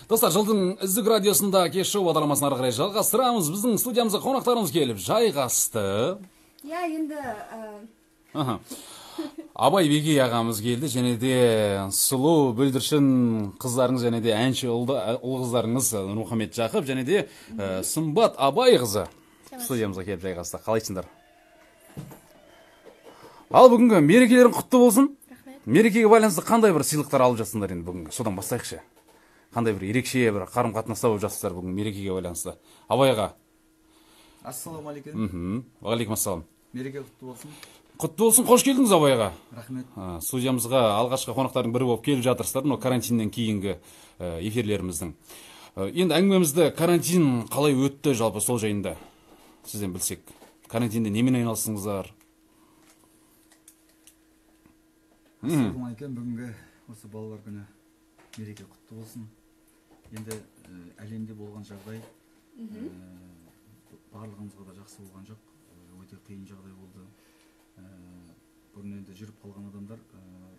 Достар, жылдың үздік радиосында кеш шоу бағдарламасын ары қарай жалғастырамыз. Біздің студиямызға қонақтарымыз келіп жайғасты. Иә, енді Абай Бегей ағамыз келді, және де сұлу бүлдіршін қыздарыңыз, және де әнші ұл қыздарыңыз Нұрмұхамед Жақып, және де Сымбат Абай қызы студиямызға келіп жайғасты. Қалайсыңдар? Ал бүгінгі мерекелерің құтты болсын. Рахмет. Мерекеге байланысты қандай бір сыйлықтар алып жатсыңдар енді бүгінгі? Содан бастайықшы. Қандай бір ерекше бір қарым-қатынаста болып жатсыздар бүгін мерекеге байланысты? Абай аға. Ассалаумағалейкум. Уағалейкум ассалам. Мереке құтты болсын. Құтты болсын, қош келдіңіз Абай аға. Рахмет. Студиямызға алғашқы қонақтардың бірі болып келіп жатырсыздар, мынау карантиннен кейінгі эфирлеріміздің. Енді әңгімемізді карантин қалай өтті жалпы сол жайында сізден білсек. Карантинде немен айналыстыңыздар? Ассалаумағалейкум. Бүгінгі осы балалар күні мереке құтты болсын. Енді әлемде болған жағдай барлығымызға да жақсы болған жоқ. Өте қиын жағдай болды. Бұрын енді жүріп қалған адамдар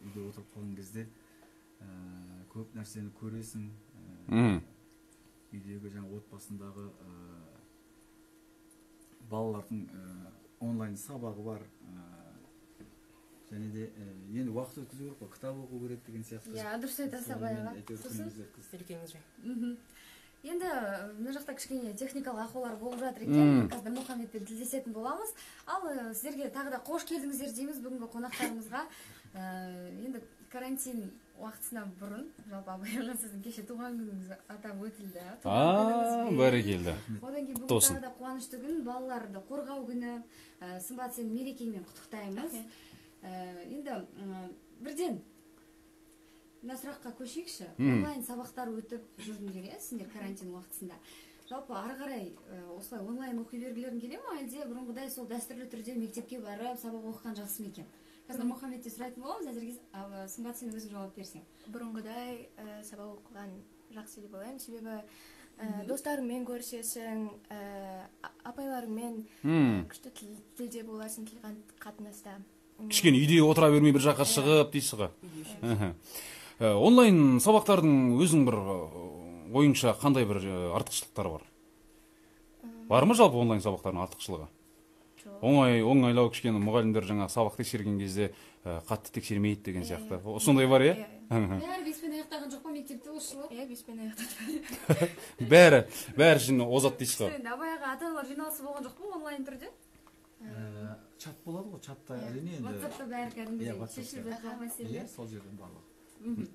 үйде отырып қалған кезде көп нәрсені көресің. Үйдегі жаңа отбасындағы балалардың онлайн сабағы бар. Және де енді уақыт өткізу керек қой, кітап оқу керек деген сияқты. Иә, дұрыс айтасыз Абай аға. Сосын енді мына жақта кішкене техникалық ақаулар болып жатыр екен. Қазір Нұрмұхамедпен тілдесетін боламыз. Ал сіздерге тағы да қош келдіңіздер дейміз бүгінгі қонақтарымызға. Енді карантин уақытысынан бұрын, жалпы Абай аға, сіздің кеше туған күніңіз атап өтілді. Бәрекелді. Одан кейін бүгін тағы да қуанышты күн, балаларды қорғау күні. Сымбат, сені мерекеңмен құттықтаймыз. Енді бірден мына сұраққа көшейікші. Онлайн сабақтар өтіп жүрдіңдер, иә, сендер карантин уақытысында. Жалпы ары қарай осылай онлайн оқи бергілерің келе ме, әлде бұрынғыдай сол дәстүрлі түрде мектепке барып сабақ оқыған жақсы ма екен? Қазір Нұрмұхамедтен сұрайтын боламыз, әзірге Сымбат, сен өзің жауап берсең. Бұрынғыдай сабақ оқыған жақсы деп ойлаймын, себебі достарыңмен көрісесің, апайларыңмен күшті тілде боласың, тіл қатынаста. Кішкене үйде отыра бермей бір жаққа шығып дейсіз ғой. Онлайн сабақтардың өзің бір ойыңша қандай бір артықшылықтары бар? Бар ма жалпы онлайн сабақтардың артықшылығы? Оңайлау кішкене мұғалімдер жаңа сабақ тексерген кезде қатты тексермейді деген сияқты. Сондай бар, иә? Бәрі 5-пен аяқтаған жоқ па мектепте осы жылы? Иә, 5-пен аяқтады. Бәрі үшін озат дейсіз ғой. Енді Абай аға, ата-аналар жиналысы болған жоқ па онлайн түрде? Чат болады ғой, чатта әрине енді. WhatsAppта бәрі кәдімгідей шешіліп жатқан мәселе. Иә, сол жерден барлығы.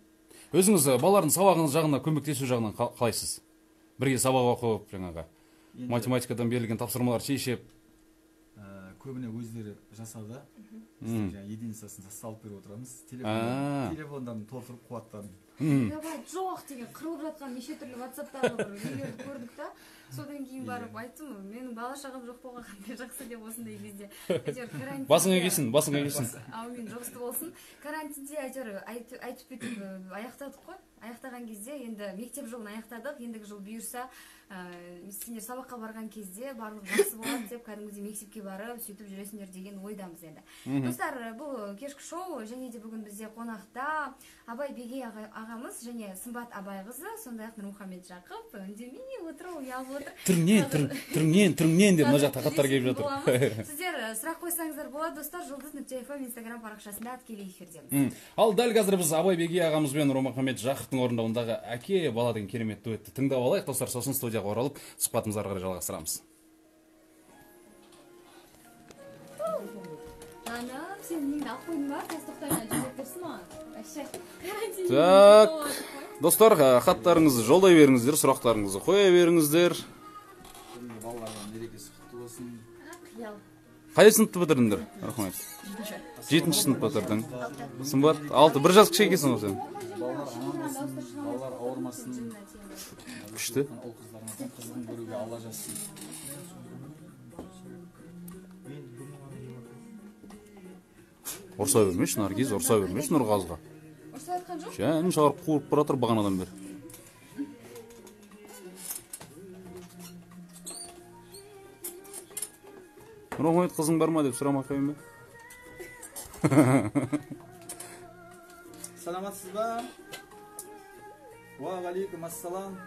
Өзіңіз балалардың сабағыңыз жағына көмектесу жағынан қалайсыз? Бірге сабақ оқып, жаңағы математикадан берілген тапсырмалар шешіп. Көбіне өздері жасады. Біз жаңа единицасын салып беріп отырамыз. Телефондарын толтырып қуаттарын. Мегабайт жоқ деген қырылып жатқан неше түрлі WhatsApp'тағы бір нелерді көрдік та. Содан кейін барып айттым, менің бала шағам жоқ болған қандай жақсы деп осындай кезде. Әйтеуір карантинде. Басыңа келсін, басыңа келсін. Әумин, жақсы болсын. Карантинде әйтеуір айтып бүйтіп аяқтадық қой. Аяқтаған кезде енді мектеп жылын аяқтадық. Ендігі жыл бұйырса, сендер сабаққа барған кезде барлығы жақсы болады деп кәдімгідей мектепке барып сөйтіп жүресіңдер деген ойдамыз енді. Достар, бұл кешкі шоу, және де бүгін бізде қонақта Абай Бегей ағамыз және Сымбат Абай қызы, сондай-ақ Нұрмұхамед Жақып. Үндемей отыр, ұялып отыр. Түріңнен, түріңнен деп мына жақта хаттар келіп жатыр. Сіздер сұрақ қойсаңыздар болады, достар, Жұлдыз.фм Инстаграм парақшасында тікелей эфирдеміз. Ал дәл қазір біз Абай Бегей ағамыз бен Нұрмұхамед Жақыптың орындауындағы Әке бала деген керемет дуэтті тыңдап алайық, достар, сосын студияға оралып сұхбатымызды ары қарай жалғастырамыз. Жаным, сен неңді алып қойдың ба? Қазір тоқтайын, жіберіп берсін маған. Вообще, карантин. Так, достар, хаттарыңызды жолдай беріңіздер, сұрақтарыңызды қоя беріңіздер. Балалардың мерекесі құтты болсын. Қиял. Қай сыныпты бітірдіңдер? Рахмет. 7-ші сынып бітірдің. Сымбат, 6, бір жас кіші екенсің ғой сен. Балалар аман болсын, балалар ауырмасын. Күшті. Ұл қыздарымыздың қызығын көруге Алла жазсын. Ұрса бермеші, Наргиз, ұрса бермеші Нұрғазыға. Ұрса айтқан жоқ? Жанын шығарып қуырып бара жатыр бағанадан бері. Нұрмұхамед, қызың бар ма деп сұрамай қояйын ба? Саламатсыз ба? Уағалейкум ассалам.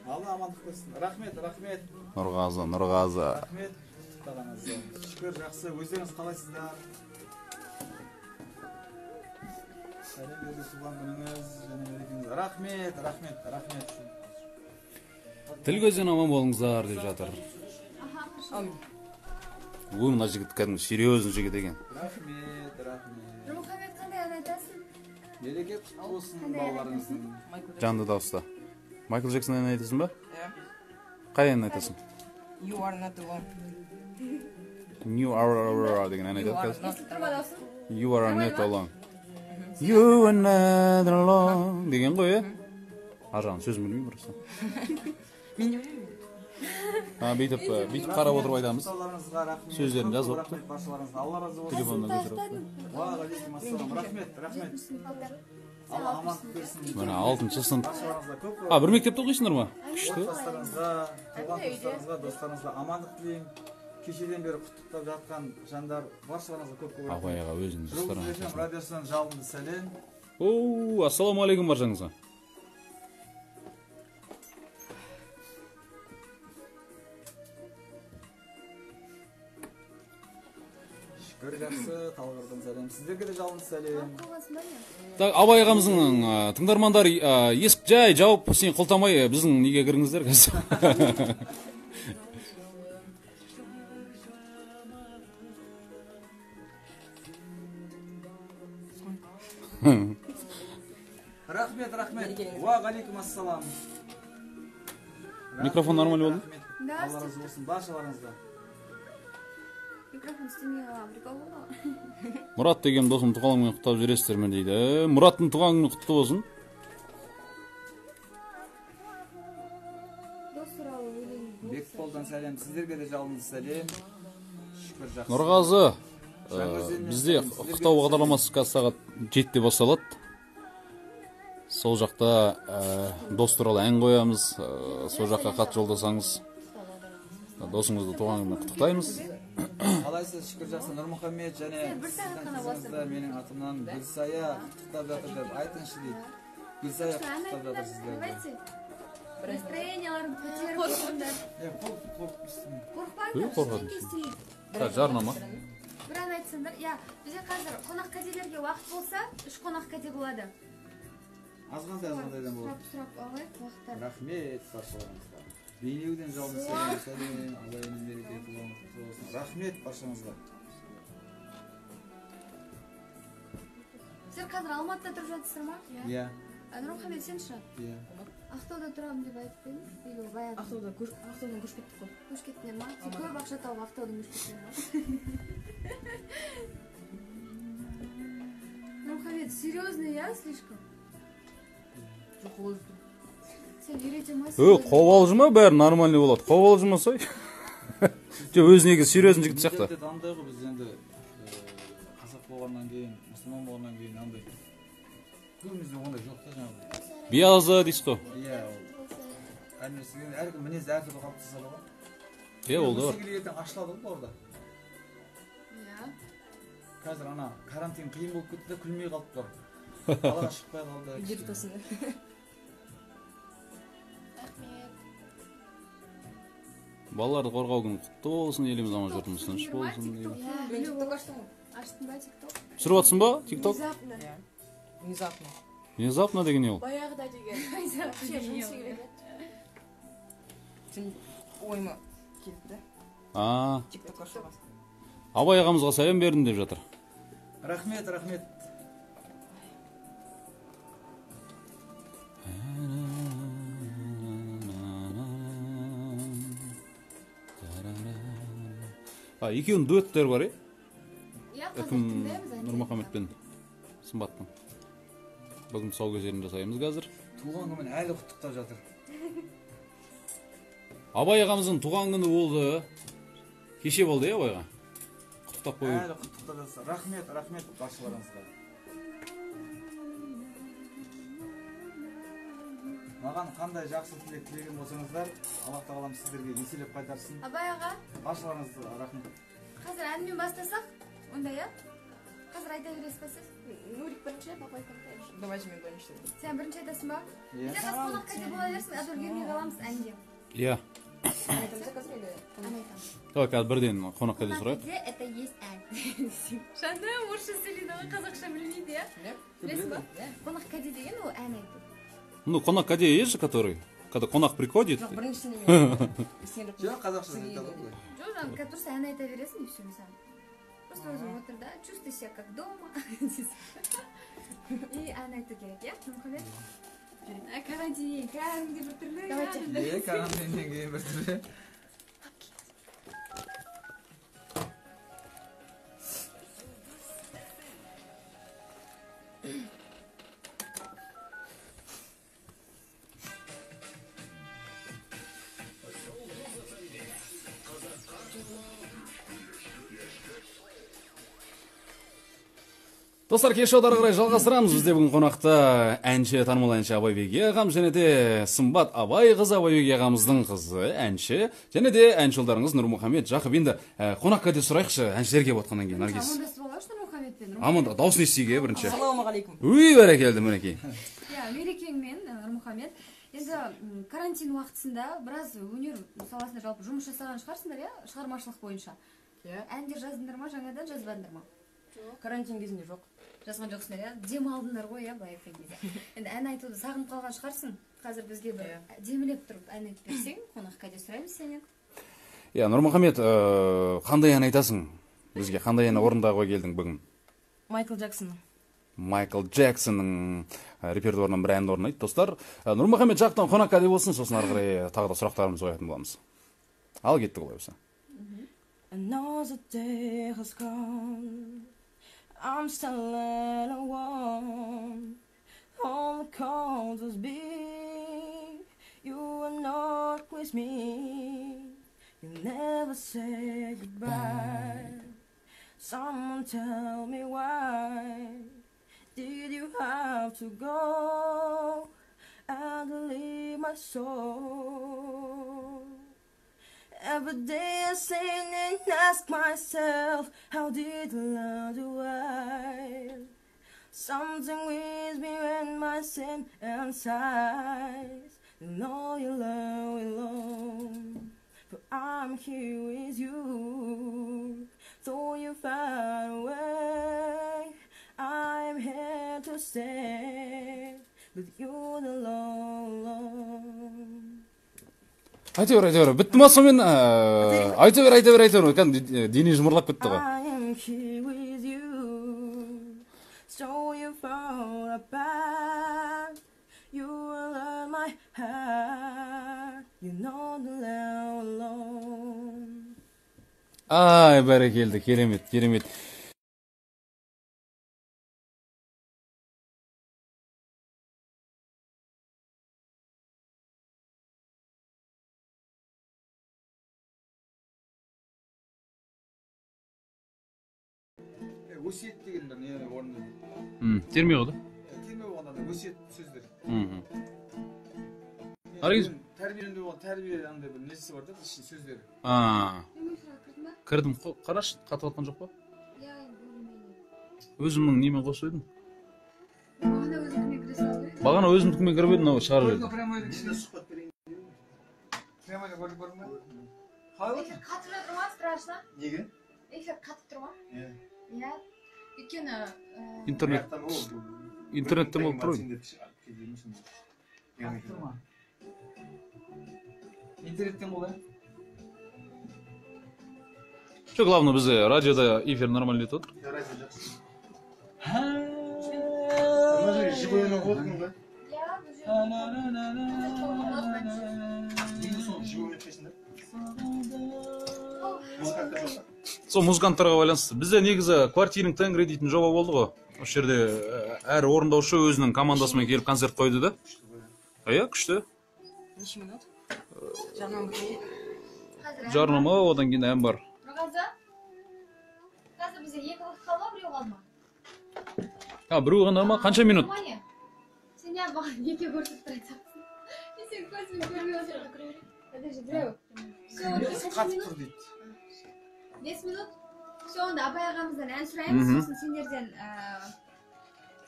Алла амандық берсін. Рахмет, рахмет. Нұрғазы, Нұрғазы. Рахмет құттықтағаныңызға. Шүкір, жақсы. Өздеріңіз қалайсыздар? Сәлем берді туған күніңіз және мерекеңіз. Рахмет, рахмет, рахмет. Тіл көзден аман болыңыздар деп жатыр. Ой, мына жігіт кәдімгі серьезный жігіт екен. Рахмет, рахмет. Нұрмұхамед, қандай ән айтасың? Мереке құтты болсын балаларыңыздың. Жанды дауыста. Майкл Джексон әнін айтасың ба? Иә. Қай әнін айтасың? You are not alone. You are деген ән You айтады are қазір. not alone. You are not alone. You are not alone деген ғой, иә? Ар жағын сөзін білмеймін просто. Мен не білемін. Бүйтіп, бүйтіп қарап отырып айтамыз. Құттықтауларыңызға рахмет. Сөздерін жазып алыпты. Рахмет баршаларыңызға. Алла разы болсын. Телефонына көшіріп алыпты. Уағалейкум ассалам. Рахмет, рахмет. Алла амандық берсін. Міне 6-шы сынып. Баршаларыңызға көп көп. Бір мектепте оқисыңдар ма? Күшті. Отбасыларыңызға, туған туыстарыңызға, достарыңызға амандық тілеймін. Кешеден бері құттықтап жатқан жандар баршаларыңызға көп көп рахмет. Абай аға өзінің достарына Жұлдыз FM радиосынан жалынды сәлем. Оу, ассалаумағалейкум баршаңызға. Шүкір, жақсы, Талғардан сәлем. Сіздерге де жалынды сәлем. Так, Абай ағамыздың тыңдармандар есік жай жауып, сен құлтамай біздің неге кіріңіздер қазір. Рахмет, рахмет. Уағалейкум ассалам. Микрофон нормально болды? Да, Алла разы болсын баршаларыңызға. Микрофон істемей қалған, прикол болды ғой. Мұрат деген досым туған күнін құттықтап жібересіздер ме дейді. Мұраттың туған күні құтты болсын. Дос туралы өлең. Бекболдан сәлем, сіздерге де жалынды сәлем. Шүкір, жақсы. Нұрғазы, бізде құттықтау бағдарламасы қазір сағат 7-де басталады. Сол жақта дос туралы ән қоямыз. Сол жаққа хат жолдасаңыз, досыңызды туған күнімен құттықтаймыз. Қалайсыз, шүкір, жақсы. Нұрмұхамед және сіздің қызыңызды менің атымнан Гүлсая құттықтап жатыр деп айтыңызшы дейді. Гүлсая құттықтап жатыр сіздерді. Настроенияларын көтеріп отырыңдар. Қорықпаңдар, ештеңе істемейді. Жарнама. Бір ән айтсаңдар. Иә, бізде қазір қонақ кәделерге уақыт болса, 3 қонақ кәде болады. Азғантай азғантайдан болады. Сұрап алайық уақыттар. Рахмет баршаларыңызға. Бейнеуден жалынды сәлем, сәлем, Абайының мереке туған құтты болсын. Рахмет баршаңызға. Сіздер қазір Алматыда тұрып жатырсыздар ма? Иә. Нұрмұхамед, сен ше? Иә. Ақтауда тұрамын деп айтып едің? Или баяғы? Ақтаудан көшіп кеттік қой. Көшіп кеттіңдер ма? Сен көп ақша тауып Ақтаудан көшіп кеттіңдер ма? Нұрмұхамед, серьезный, я слишком? Жоқ, ол Сен үйрете алмайсың. Қобалжыма, бәрі нормальный болады. Қобалжымасай. Жоқ, өзі негізі серьезный жігіт сияқты. Андай ғой, біз енді қазақ болғаннан кейін, мұсылман болғаннан кейін андай көбімізде ондай жоқ та жаңағы. Биязы дейсіз ғой. Иә, ол. Әркім мінезі әртүрлі қалыптасады ғой. Иә, ол да бар. Ертең ашылады ғой бұларда. Иә. Қазір ана карантин қиын болып кетті де күлмей қалды бұлар. Далаға шықпай қалды. Үйде тұтасың. Рахмет. Балаларды қорғау күні құтты болсын, еліміз аман, жұртымыз тыныш болсын дейді. Мен TikTok аштым ғой. Аштың ба TikTok? Түсіріп жатсың ба TikTok? Внезапно. Иә. Внезапно. Внезапно деген не ол? Баяғыда деген. Вообще жынысы келеді. Сен ойыма келді да. TikTok ашуға. Абай ағамызға сәлем бердім деп жатыр. Рахмет, рахмет. Екеуінің дуэттері бар, е? Иә, қазір Кім тыңдаймыз әндерді. Нұрмұхамед пен Сымбаттың. Бүгін тұсаукесерін жасаймыз қазір. Туған күнін әлі құттықтап жатыр. Абай ағамыздың туған күні болды. Кеше болды, е, Абайға? Құттықтап қою. Әлі құттықтап жатыр. Рахмет, рахмет баршаларыңызға. Маған қандай жақсы тілек тілеген болсаңыздар, Аллах тағалам сіздерге еселеп қайтарсын. Абай аға, Баршаларыңызға рахмет. Қазір әнмен бастасақ, онда, иә? Қазір айта бересіз ба сіз? Нурик бірінші, папа айтамын. Давайте мен бірінші. Сен бірінші айтасың ба? Бізде қазір қонақ кәде бола берсін, а то үлгермей қаламыз әнге. Иә. Ән айтамыз қазір или? Ән айтамыз. Давай қазір бірден қонақ кәде сұрайық. Қонақ кәде это есть ән. Жаным, орысша сөйлейді ғой, қазақша білмейді, иә? Білесің ба? Қонақ кәде деген ол ән айту. Ну, қонақ кәде есть же, который, когда қонақ приходит. Жоқ, біріншісінде мен. Жоқ, қазақша айтады ғой. Жоқ, жаным, қазір просто ән айта бересің, и все, мен саған. Просто өзің отыр да, чувствуй себя как дома. И ән айту керек, иә, Нұрмұхамед? Карантиннен кәдімгідей бір түрлі. Давайте. Е, карантиннен кейін бір түрлі. Достар, кеш ары қарай жалғастырамыз. Бізде бүгін қонақта әнші, танымал әнші Абайбек ағам және де Сымбат Абай қызы, Абайбек ағамыздың қызы, әнші, және де әнші ұлдарыңыз Нұрмұхамед Жақып. Енді қонаққа де сұрайықшы, әншілер келіп отқаннан кейін, Наргиз. Амандасып алайықшы Нұрмұхамедпен. Аман, дауысын естиік, бірінші. Ассалаумағалейкум. Уй, бәрекелді, мінекей. Иә, мерекеңмен, Нұрмұхамед. Енді карантин уақытысында біраз өнер саласында жалпы жұмыс жасаған шығарсыңдар, иә, шығармашылық бойынша. Иә. Әндер жаздыңдар ма, жаңадан жазбадыңдар ма? Карантин кезінде жоқ. Жазған жоқсыңдар, иә? Дем алдыңдар ғой, иә, былай айтқан кезде. Енді ән айтуды сағынып қалған шығарсың. Қазір бізге бір демілеп тұрып ән айтып берсең, қонақ кәде сұраймыз сенен. Иә, Нұрмұхамед, қандай ән айтасың? Бізге қандай ән орындауға келдің бүгін? Майкл Джексонның. Майкл Джексонның репертуарынан бір әнді орындайды, достар. Нұрмұхамед Жақыптан қонақ кәде болсын, сосын ары қарай тағы да сұрақтарымызды қоятын боламыз. Ал кеттік олай болса. Another day has gone. I'm still alone. All the calls was big. You were not with me. You never say goodbye. Someone tell me why. Did you have to go and leave my soul? Every day I sing and ask myself, how did love do I? Something with me when my sin and sighs. You know you love alone, but I'm here with you. Though you far away, I'm here to stay. But you're the alone. Айта бер, айта бер. Бітті ма сонымен? Айта бер, айта бер, айта бер. Кәдімгі дене жұмырлап кетті ғой. I am here with you, so you fall apart. You will learn my heart. You know the love alone. Ай, бәрекелді, керемет, керемет. Өсиет деген бір не орынды. Терме ғой да? Терме болғанда өсиет сөздер. Наргиз? Тәрбиеленде болған тәрбие андай бір несі бар да, ішінде сөздері. Кірдім, қарашы, қатып жатқан жоқ па? Иә, более-менее. Өзімнің немен қосып едім? Бағана өзімдікімен кіре салып едім. Бағана өзімдікімен кіріп едім, мынау шығарып едім. Прямойдың ішінде сұхбат берейін. Прямойда көрдік көрдің бе? Қалай болды? Эфир қатып жатыр ма, страшно? Неге? Эфир қатып тұр ма? Иә. Иә. Өйткені интернет интернеттен болып тұр ғой. Қатып тұр ма? Интернеттен болды. Жоқ, главное бізде радиода эфир нормально өтіп отыр. Радио жақсы. Ана жерге живой ойнап отырмын ғой. Иә, бұл жерде. Енді соны живой ойнап да? Музыканттар жоқ. Сол музыканттарға байланысты. Бізде негізі квартирный тенгри дейтін жоба болды ғой. Осы жерде әр орындаушы өзінің командасымен келіп концерт қойды да. Иә, күшті. Неше минут? Жарнама бітті. Жарнама, одан кейін ән бар. Нұрғазы? Қазір бізде екі уақыт қалды ма, біреу қалды ма? А, біреу ғана ма? Қанша минут? Сен не маған екі көрсетіп тұратын сияқтысың. Мен сені көзіммен көрмей отырмын. Подожди, біреу. Все, Қатып тұр дейді. 5 минут? Все, онда Абай ағамыздан ән сұраймыз, сосын сендерден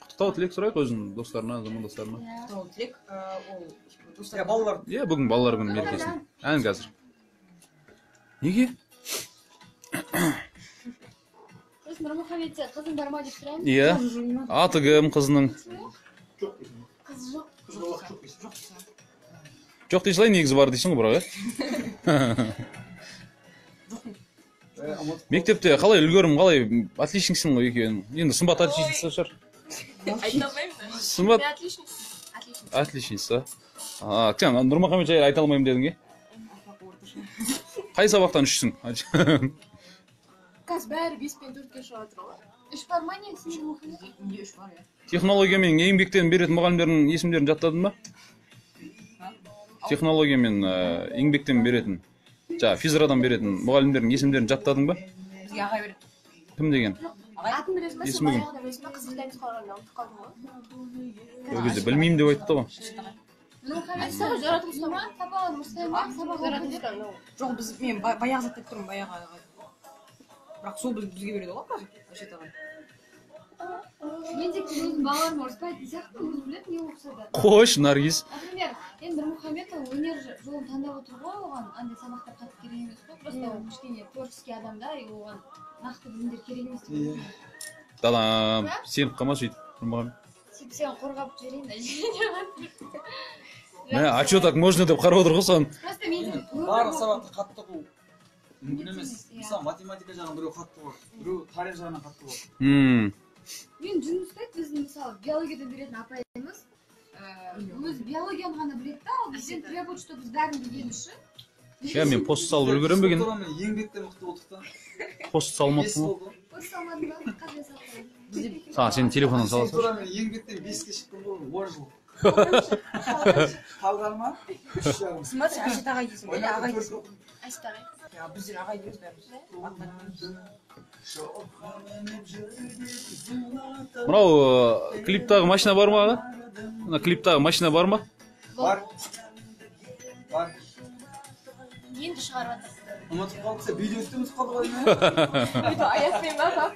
құттықтау тілек сұрайық өзінің достарына, замандастарына. Құттықтау тілек, ол достар. Балалар. Иә, бүгін балалар күні мерекесін. Ән қазір. Неге? Сосын Нұрмұхамедте қызың бар ма деп сұраймыз. Иә. Аты кім қызының? Жоқ дейсің. Қызы жоқ. Қызы жоқ дейсің. Жоқ дей салайын, негізі бар дейсің ғой бірақ, иә? Мектепте қалай үлгерім, қалай отличниксің ғой екеуің. Енді Сымбат отличница шығар. Айта алмаймын. Сымбат Мен отличница. Отличница. А, сен Нұрмұхамед жайлы айта алмаймын дедің, е? Қай сабақтан үшсің? Қазір бәрі 5 пен 4-ке шығып жатыр ғой. 3 бар ма не сен Нұрмұхамед? Менде 3 бар, иә. Технология мен еңбектен беретін мұғалімдердің есімдерін жаттадың ба? Технология мен еңбектен беретін, жаңа физрадан беретін мұғалімдердің есімдерін жаттадың ба? Бізге ағай береді. Кім деген? Атын білесің ба? Есімі кім? Баяғыда білесің ба? Қызық таймс қалғанда ұмытып қалдым ғой. Ол кезде білмеймін деп айтты ғой. Айтса ғой, жаратылыс ма? Сабағын ұрсай ма? Сабағын Жоқ, біз мен баяғы зат деп тұрмын, баяғы ағай. Бірақ сол бізге береді ғой қазір, Әсет ағай. Мен де өзім балаларыма ұрыспайтын сияқтымын, өзі біледі не оқыса да. Қойшы, Наргиз. Например, енді Нұрмұхамед ол өнер жолын таңдап отыр ғой, оған андай сабақтар қатты керек емес қой. Просто ол кішкене творческий адам да, и оған нақты білімдер керек емес деп ойлаймын. Далам, сеніп қалма сөйтіп, Нұрмұхамед. Сөйтіп сені қорғап жіберейін да. Мә, а чё так можно деп қарап отыр ғой саған. Просто мен барлық сабақты қатты оқу мүмкін емес. Мысалы, математика жағынан біреу қатты оқыды, біреу тарих жағынан қатты оқыды. Мен жүн ұстайды, біздің мысалы биологиядан беретін апайымыз өз биологияны ғана біледі да, ал бізден требует, что біз бәрін білген үшін. Иә, мен пост салып үлгерем бе екен? Еңбекте мықты болдық та. Пост салмаппын ғой. Пост салмадың ба? Қазір салып қояйын. Саған сенің телефоннан сала салшы. Мен еңбектен 5-ке шықтым ғой, 10 жыл. Қалғаны ма? 3,5. Сымбат, сен Әсет ағай дейсің ғой, ағай дейсің. Әсет ағай. Иә, біздер ағай дейміз бәріміз. Мынау клиптағы машина бар ма аға? Мына клиптағы машина бар ма? Бар. Бар. Енді шығарып жатыр. Ұмытып қалыпса, видеосы ұмытып қалды ғой. Видео аяқпен ба, пап?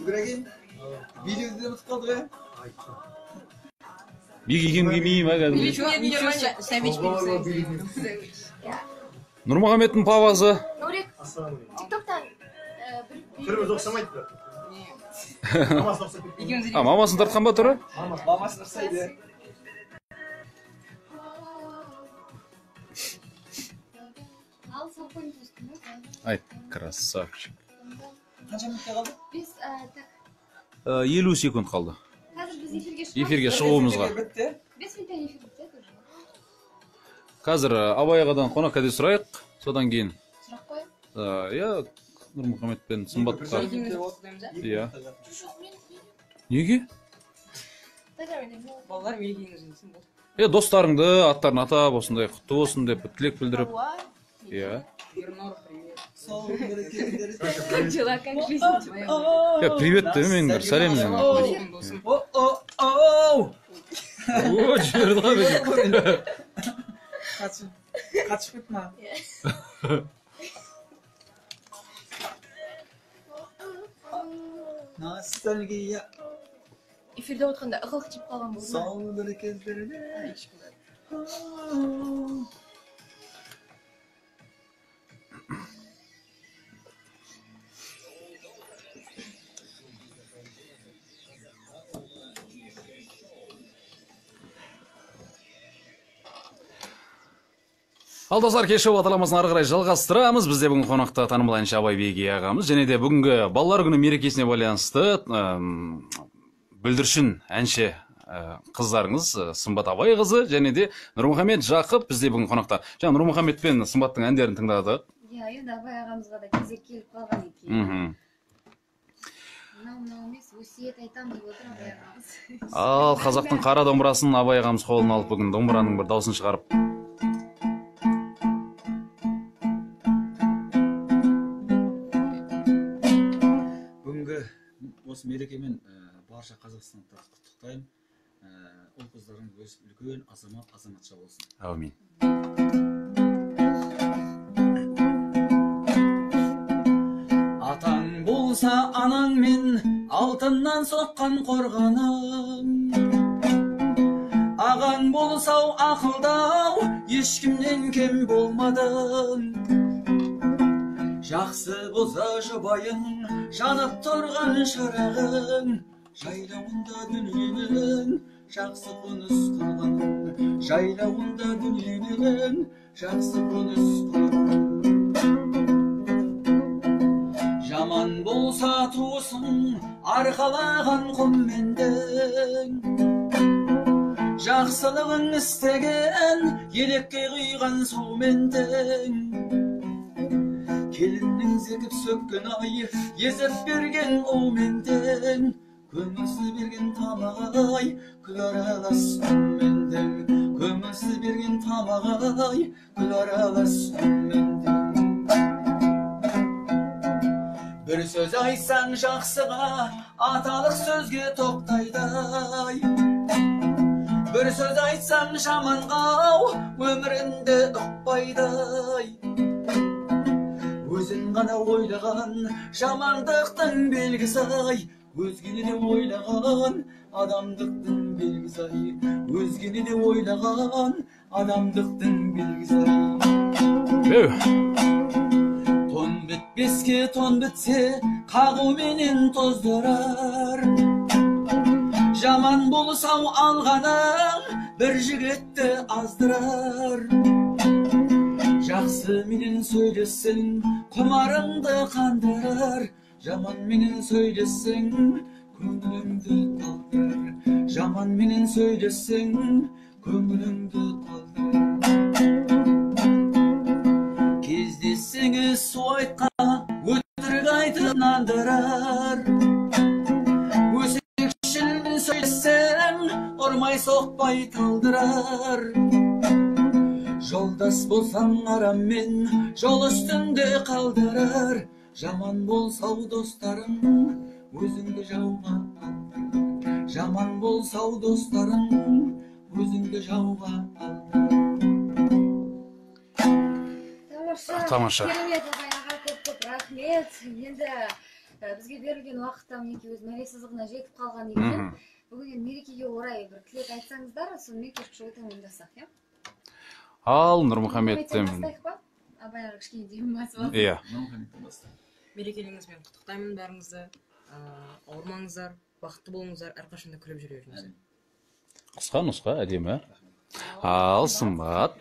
Ибрагим, видеосы ұмытып қалды ғой. Би кигім келмей ма кәдімгі? Сәвич. Нұрмұхамедтің папасы. Нұрек, тиктоктан түріміз ұқсамайды бірақ. Мамасын ұқсап кеткен. А, мамасын тартқан ба түрі? Мамасын ұқсайды. Ал, салып қойыңыз үстіне. Ай, красавчик. Қанша минутта қалды? 5, так. 50 секунд қалды. Қазір біз эфирге шығамыз. Эфирге шығуымызға. Бітті. 5 минуттан эфир бітеді уже. Қазір Абай ағадан қонақ кәде сұрайық, содан кейін. Сұрақ қояйын. Иә, Нұрмұхамед пен Сымбатқа. Иә. Неге? Балалар мерекеңіз болсын. Е, достарыңды аттарын атап, осындай құтты болсын деп тілек білдіріп. Иә. Ернұр, привет. Как дела, как жизнь? Иә, привет демеңдер, сәлем демеңдер. О, о, о! О, жіберді ғой. Қатышып кетті ма? Ностальгия. Эфирде отқанда ықылық тиіп қалған болды ма? Сол бір кездерде. Ал достар, кеші бағдарламасын ары қарай жалғастырамыз. Бізде бүгін қонақта танымал әнші Абай Бегей ағамыз және де бүгінгі балалар күні мерекесіне байланысты бүлдіршін әнші қыздарыңыз Сымбат Абайқызы және де Нұрмұхамед Жақып бізде бүгін қонақта. Жаңа Нұрмұхамед пен Сымбаттың әндерін тыңдадық. Иә, енді Абай ағамызға да кезек келіп қалған екен. Мынау емес, өсиет айтам деп отыр Абай ағамыз. Ал қазақтың қара домбырасын Абай ағамыз қолына алып бүгін домбыраның бір дауысын шығарып. Бүгінгі осы мерекемен барша қазақстандықтарды құттықтаймын. Ұл қыздарың өсіп үлкен азамат азаматша болсын. Әумин. Тең болса анаңмен алтыннан соққан қорғаның. Ағаң болса ақылдау, ешкімнен кем болмадың. Жақсы болса жұбайың, жанып тұрған шырағың, жайлауында дүниенің жақсы қоныс құрғаның, жайлауында дүниенің жақсы қоныс құрғаның. Жаман болса туысың, арқалаған құммендің, жақсылығын істеген, елекке құйған сумен тең. Келіннің зекіп сөккен ай, езіп берген умен тең, көңілсіз берген тамақ ай, күл аралас үнмен тең, көңілсіз берген тамақ ай, күл аралас үнмен тең. Бір сөз айтсаң жақсыға, аталық сөзге тоқтайды ай. Бір сөз айтсаң жаманға, өмірінде ұқпайды ай. Өзін ғана ойлаған жамандықтың белгісі ай, өзгені де ойлаған адамдықтың белгісі ай, өзгені де ойлаған адамдықтың белгісі ай. Тон бітпеске тон бітсе, қағуменен тоздырар. Жаман болса алғаның бір жігітті аздырар. Жақсы менен сөйлессең, құмарыңды қандырар. Жаман менен сөйлессең, көңіліңді талдырар. Жаман менен сөйлессең, көңіліңді талдырар. Кездессеңіз су айтқа, өтірік айтып нандырар. Өсекшілмен сөйлессең, ұрмай соқпай талдырар. Жолдас болсаң араммен, жол үстінде қалдырар. Жаман болса достарың, өзіңді жауға алдырар. Жаман болса достарың, өзіңді жауға алдырар. Тамаша. Тамаша. Керемет, Абай аға, көп-көп рахмет. Енді бізге берілген уақытта мінекей өз мәре сызығына жетіп қалған екен. Бүгін енді мерекеге орай бір тілек айтсаңыздар, сонымен кешкі шоуды тәмамдасақ, иә? Ал Нұрмұхамедтен бастайық па? Абай аға кішкене демін басып алсын. Иә. Нұрмұхамедтен бастайық. Мерекелеріңізбен құттықтаймын бәріңізді. Ауырмаңыздар, бақытты болыңыздар, әрқашанда күліп жүре беріңіздер. Қысқа нұсқа, әдемі. Ал Сымбат.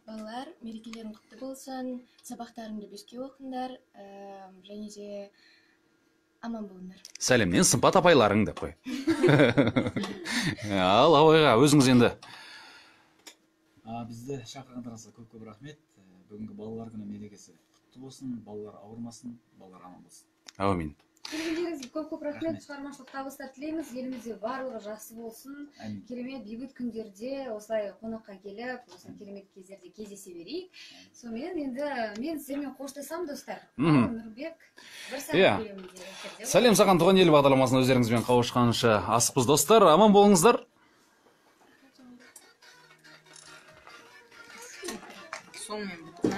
Балалар, мерекелерің құтты болсын, сабақтарыңды беске оқыңдар, және де аман болыңдар. Сәлемнен Сымбат апайларың деп қой. Ал Абайға өзіңіз енді. Бізді шақырғандарыңызға көп-көп рахмет. Бүгінгі балалар күні мерекесі құтты болсын, балалар ауырмасын, балалар аман болсын. Әумин. Келгендеріңізге көп-көп рахмет, шығармашылық табыстар тілейміз. Елімізде барлығы жақсы болсын. Керемет бейбіт күндерде осылай қонаққа келіп, осы керемет кездерде кездесе берейік. Сонымен енді мен сіздермен қоштасам, достар. Нұрбек, бір сағат көлемінде эфирде. Сәлем саған туған ел бағдарламасын өздеріңізбен қауышқанша асықпыз, достар. Аман болыңыздар. Сонымен бітті.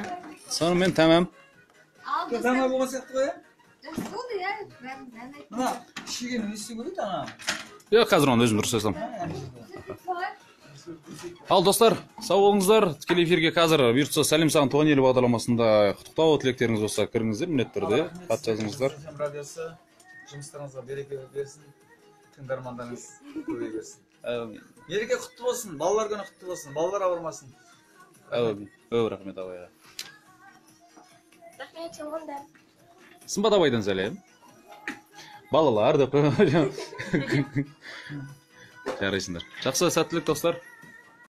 Сонымен тәмам. Тәмам болған сияқты ғой, иә? Жақсы болды, иә? Бәрін ән айттым. Мына шегені не істеу керек ана? Жоқ, қазір оны өзім дұрыс жасам. Ал достар, сау болыңыздар. Тікелей эфирге қазір бұйыртса Сәлем саған туған ел бағдарламасында құттықтау тілектеріңіз болса кіріңіздер, міндетті түрде хат жазыңыздар. Сәлем радиосы жұмыстарыңызға береке берсін, тыңдармандарыңыз көбейе берсін. Әумин. Мереке құтты болсын, балалар күні құтты болсын, балалар ауырмасын. Әумин. Көп рахмет Абайға. Рахмет, сау болыңдар. Сымбат абайдан сәлем. Балалар деп. Жарайсыңдар. Жақсы, сәттілік достар.